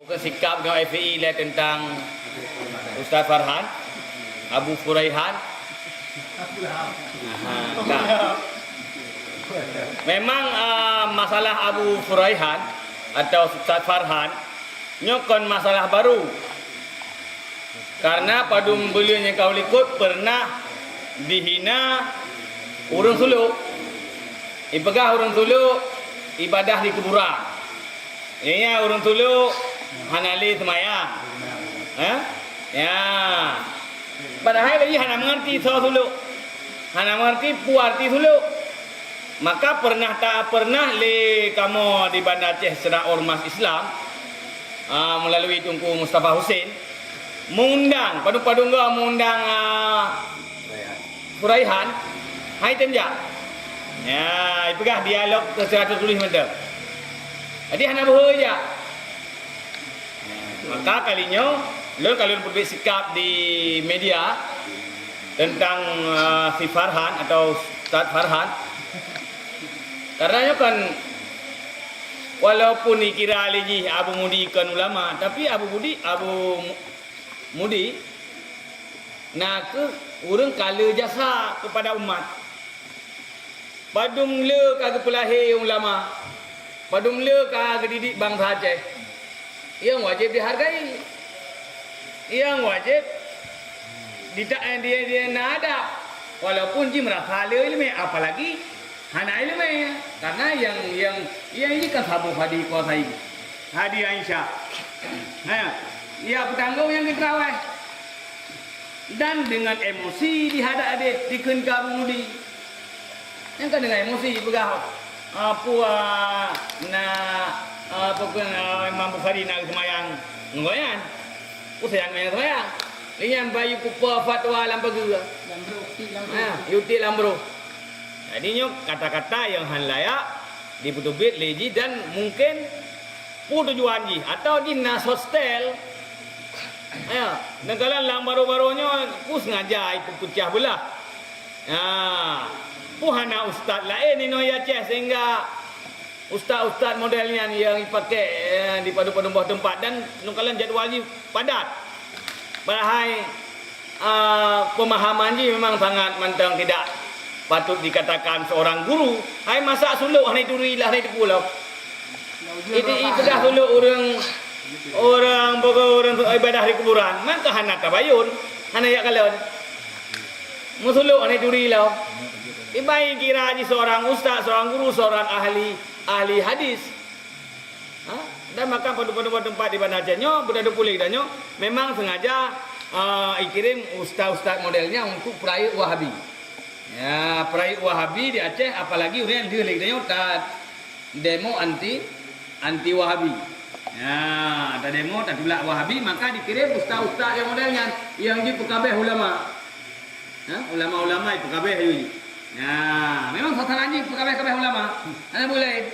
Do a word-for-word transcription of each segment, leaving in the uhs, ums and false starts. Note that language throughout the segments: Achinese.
Bukan sikap dengan F P I lah tentang Ustaz Farhan, Abu Furaihan. Aha, tak. Memang, ah, masalah Abu Furaihan atau Ustaz Farhan nyoe kon masalah baru. Karena padum buleuen nyang ka likot pernah dihina ureuëng Suluk. Ipeugah ureuëng Suluk ibadah di kuburan. Iya, ureuëng Suluk hana lé seumayang. Hah? Ya. Padahai lagi hana mengerti soe Suluk. Hana mengerti peue arti Suluk. Maka pernah tak pernah lé kamoe di Banda Aceh secara ormas Islam, ah, melalui Teungku Mustafa Hussein, mengundang, padum-padum goe mengundang, ah, Furaihan, hai tem jak. Ya, ipeugah dialog secara tertulis mantong. Jadi hana beuhe jak. Maka kali nyoe, lôn ka lôn peubit sikap di media tentang, ah, si Farhan atau Ustaz Farhan. Karena nyoe kan, walaupun dikira lé jih Abu Mudi kon ulama, tapi Abu Mudi, Abu Mu-, Mudi na kheueh ureuëng ka le jasa kepada umat. Padum le ka geupeulahé ulama, padum le ka geudidik bansa Aceh, nyang wajéb dihargai, nyang wajéb dita-, di, di, na adab, walaupun jih meurasa le iéleumé, apalagi hana iéleumé, karena nyang, nyang, nyang jih kan saboh hadi kuasai, hadi Aisyah. Nah, ya, peutanggong nyang geutrawai. Dan dengan emosi dihadap deh dikheun keu Abu Mudi. Nyang ka dengan emosi peugah, "Apa, ah, na, ah, apa pun, ah, Imam Bukhari na seumayang ngon gobnyan? Peue sayang ngon nyang seumayang?" Lé nyan bayu kupa fatwa lam pageue. Lam broh, ti lam broh. Ha, yue ti lam broh. Jadi nyoe kata-kata nyang hana layak dipeuteubiet lé jih dan mungken peue tujuan jih atau jih na sostel. Ya, neukalon lam baroe-baroe nyoe ku sengaja ipeupeucah beulah. Ya, peue hana ustaz laén inoe i Aceh sehingga ustaz-ustaz model nyan nyang ipaké, eh, di padum-padum boh teumpat dan neukalon jadwal jih padat. Padahai, ah, pemahaman jih memang sangat mantong tidak patut dikatakan seorang guru. Hai masa Suluk hana ituri lah, hana iteupeu lom. Jadi ipeugah Suluk ureuëng, ureuëng bogoe, ureuëng ibadah di kuburan, maka hana tabayun, hana jak kalon. Meusuluk hana ituri lom. Ibai kira jih seorang ustaz, seorang guru, seorang ahli, ahli hadis. Ha? Dan maka padum-padum teumpat di Banda Aceh nyoe, beudôh puléh geutanyoe, memang sengaja, ah, ikirém ustaz-ustaz model nyan untuk peurayeuk Wahabi. Ya, peurayeuk Wahabi di Aceh, apalagi ureuëng deuh lé geutanyoe ta demo anti, anti Wahabi. Ya, ta demo, tatulak Wahabi, maka dikirém ustaz-ustaz nyang model nyan, nyang jipeukabeh ulama. Ha? Ulama-ulama ipeukabeh ayue jih. Nah, memang sasaran jih peukabeh-kabeh ulama. Hana boleh.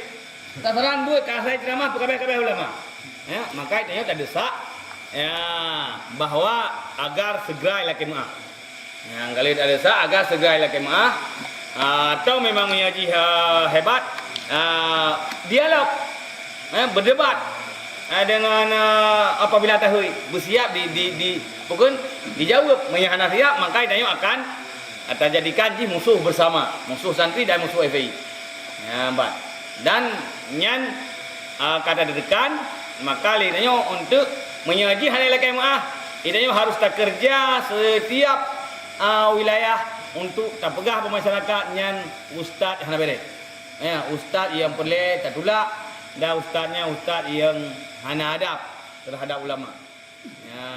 Sasaran buet ka asai ceramah peukabeh-kabeh ulama. Ya, maka tanyoe tadesak, ya, bahwa agar segera ilakée meuáh. Ya, kalau tadesak agar segera ilakée meuáh, ah, atau memang meunyoe jih, ah, hebat, ah, dialog. Eh, berdebat, eh, dengan, eh, apabila tahui, bersiap di, di, di, pokon dijawab. Meunyoe hana siap, maka tanyoe akan, eh, tajadikan jih musuh bersama, musuh santri dan musuh F P I. Ya, ban. Dan nyan, eh, ka tateukan, maka lé tanyoe untuk meunyoe jih hana ilakée meuáh, tanyoe harus takeureuja setiap, eh, wilayah untuk tapeugah bak masyarakat nyan ustaz hana beres. Ya, ustaz nyang peureulée tatulak, dan ustaz nyan ustaz nyang hana adab terhadap ulama. Ya.